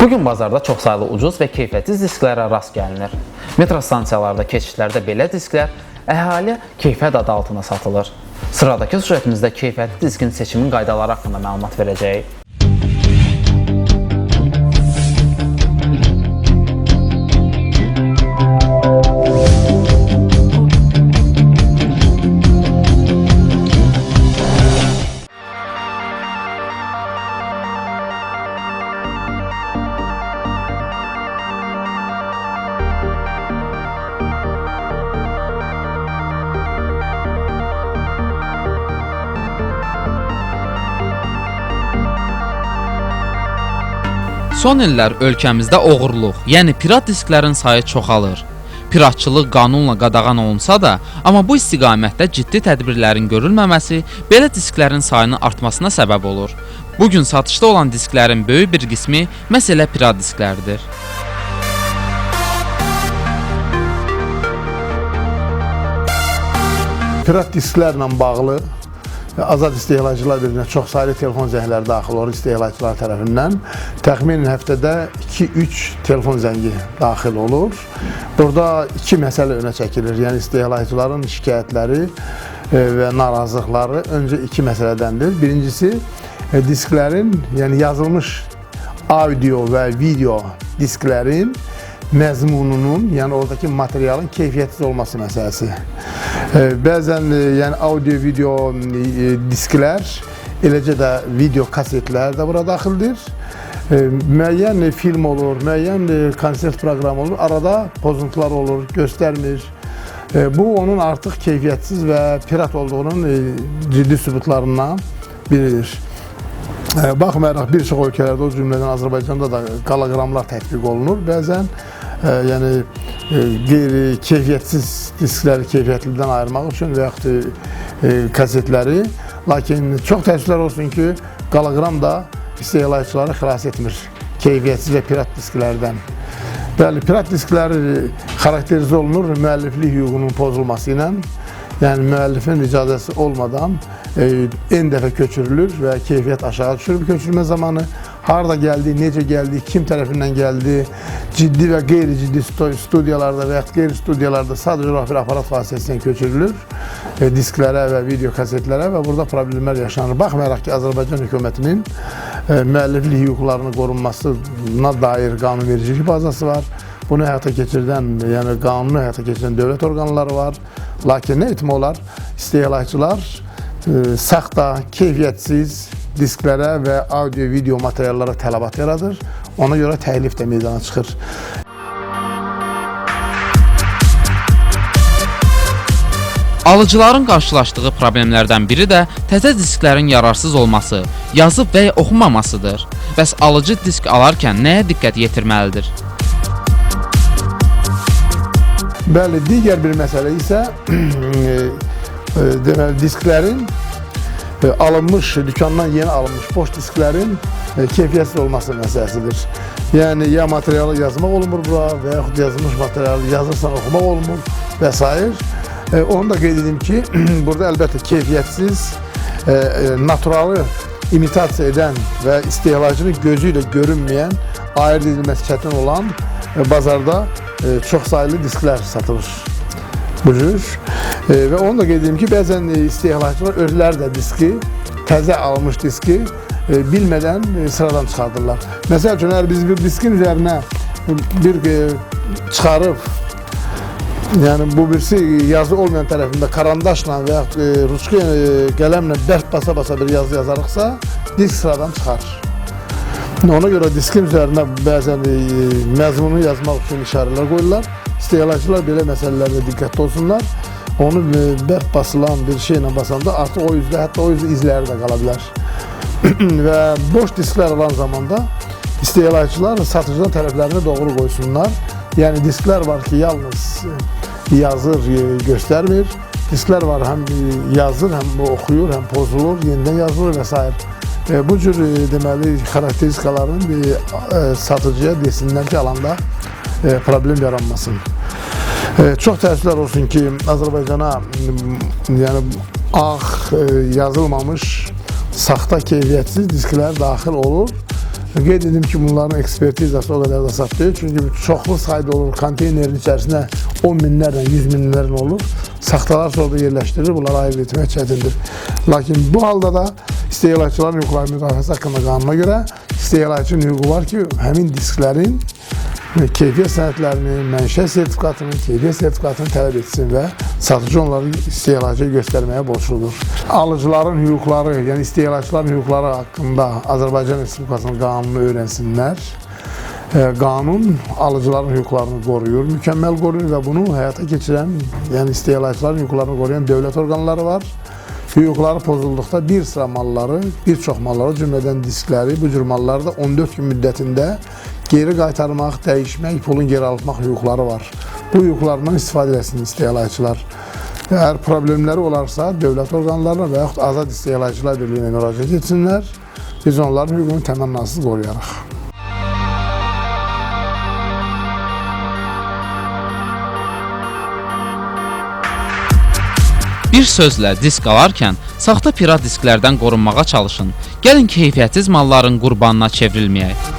Bugün bazarda çoxsaylı ucuz və keyfiyyətsiz disklərə rast gəlinir. Metro stansiyalarda, keçidlərdə belə disklər əhali keyfiyyət adı altında satılır. Sıradakı süjetimizdə keyfiyyətli diskin seçimin qaydaları haqqında məlumat verəcəyik. Son illər ölkəmizdə oğurluq, yəni pirat disklərin sayı çoxalır. Piratçılıq qanunla qadağan olunsa da, amma bu istiqamətdə ciddi tədbirlərin görülməməsi belə disklərin sayının artmasına səbəb olur. Bu gün satışda olan disklərin böyük bir qismi məhz elə pirat disklərdir. Pirat disklərlə bağlı Azad İstehlakçılar Birliyinə çoxsaylı telefon zəngləri daxil olur istehlakçılar tərəfindən. Təxminən həftədə 2-3 telefon zəngi daxil olur. Burada iki məsələ önə çəkilir. Yəni istehlakçıların şikayətləri və narazılıqları öncə iki məsələdəndir. Birincisi disklərin, yəni yazılmış audio və video disklərin məzmununun, yəni oradakı materialın keyfiyyətsiz olması məsələsi. Bəzən yəni audio, video disklər, eləcə də video kasetlər də bura daxildir. Müəyyən film olur, müəyyən konsert proqramı olur, arada pozuntular olur, göstərmir. Bu onun artıq keyfiyyətsiz və pirat olduğunun ciddi sübutlarından biridir. Baxmayaraq bir çox ölkələrdə, o cümlədən Azərbaycanda da qaloqramlar tətbiq olunur. Bəzən yəni qeyri keyfiyyətsiz diskləri keyfiyyətlidən ayırmaq üçün və yaxud kasetləri. Lakin çox təəssüflər olsun ki, qaloqram da istehlakçıları xilas etmir keyfiyyətsiz və pirat disklərdən. Bəli, pirat diskləri xarakterizə olunur müəlliflik hüququnun pozulması ilə. Yəni müəllifin icazəsi olmadan n dəfə köçürülür və keyfiyyət aşağı düşür bu köçürmə zamanı. Harda gəldi, necə gəldi, kim tərəfindən gəldi, ciddi və qeyri-ciddi studiyalarda və yaxud qeyri-studiyalarda sadəcə olaraq bir aparat vasitəsilə köçürülür disklərə və video kasetlərə və burada problemlər yaşanır. Baxmayaraq ki, Azərbaycan hökumətinin müəlliflik hüquqlarının qorunmasına dair qanunvericilik bazası var. Bunu həyata keçirdən, yəni qanunu həyata keçirən dövlət orqanları var. Lakin nə etmək olar? İstehlakçılar saxta, keyfiyyətsiz disklərə və audio-video materiallara tələbat yaradır. Ona görə təklif də meydana çıxır. Alıcıların qarşılaşdığı problemlərdən biri də təzə disklərin yararsız olması, yazıb və ya oxunmamasıdır. Bəs alıcı disk alarkən nəyə diqqət yetirməlidir? Bəli, digər bir məsələ isə deməli disklərin alınmış, dükandan yeni alınmış boş disklərin keyfiyyətsiz olması məsələsidir. Yəni ya materialı yazmaq olmur bura və yaxud yazılmış materialı yazırsan oxumaq olmur və s. Onu da qeyd edim ki, burada əlbəttə keyfiyyətsiz, naturalı imitasiya edən və istehlakçının gözü ilə görünməyən, ayırt edilməsi çətin olan bazarda çox saylı disklər satılır bu cür. Və onu da qeyd edim ki, bəzən istehlakçılar özləri də diski, təzə alınmış diski bilmədən sıradan çıxardırlar. Məsəl üçün, əgər biz bir diskin üzərinə bir çıxarıb, yəni bu birisi yazı olmayan tərəfində karandaşla və yaxud ruçka qələmlə bərk basa-basa bir yazı yazarıqsa, disk sıradan çıxar. Ona görə diskin üzərinə bəzən məzmunu yazmaq üçün işarələr qoyurlar. İstehlakçılar belə məsələlərdə diqqətli olsunlar. Onu bərk basılan bir şeylə basanda artıq o üzdə, hətta o üzdə izləri də qala bilər. Və boş disklər alan zamanda istehlakçılar satıcıdan tərəflərini doğru qoysunlar. Yəni disklər var ki, yalnız yazır, göstərmir. Disklər var, həm yazır, həm oxuyur, həm pozulur, yenidən yazılır və s. Bu cür deməli xarakteristikaların bir satıcıya desinlər ki, alanda problem yaranmasın. Çox təəssüflər olsun ki, Azərbaycana yəni ağ yazılmamış saxta keyfiyyətsiz disklər daxil olur. Qeyd edim ki, bunların ekspertizası o qədər də asan deyil. Çünki çoxlu sayda olur, konteynerin içərisinə 10 minlərlə, 100 minlərlə olur. Saxtalar orada yerləşdirilir, bunları ayırt etmək çətindir. Lakin bu halda da istehlakçıların hüquqları müdafiəsi haqqında qanuna görə istehlakçının hüququ var ki, həmin disklərin keyfiyyət sənədlərini, mənşə sertifikatını, keyfiyyət sertifikatını tələb etsin və satıcı onları istehlakçıya göstərməyə borcludur. Alıcıların hüquqları, yəni istehlakçıların hüquqları haqqında Azərbaycan Respublikasının qanununu öyrənsinlər. Qanun alıcıların hüquqlarını qoruyur, mükəmməl qoruyur və bunu həyata keçirən, yəni istehlakçıların hüquqlarını qoruyan dövlət orqanları var. Hüquqları pozulduqda bir sıra malları, bir çox malları, cümlədən diskləri, bu cür malları da 14 gün müddətində geri qaytarmaq, dəyişmək, pulun geri almaq hüquqları var. Bu hüquqlarından istifadə etsin istehlakçılar. Əgər problemləri olarsa dövlət orqanlarına və yaxud Azad İstehlakçılar Birliyinə müraciət etsinlər. Biz onların hüququnu təmənnasız qoruyarıq. Bir sözlə disk alarkən saxta pirat disklərdən qorunmağa çalışın. Gəlin keyfiyyətsiz malların qurbanına çevrilməyək.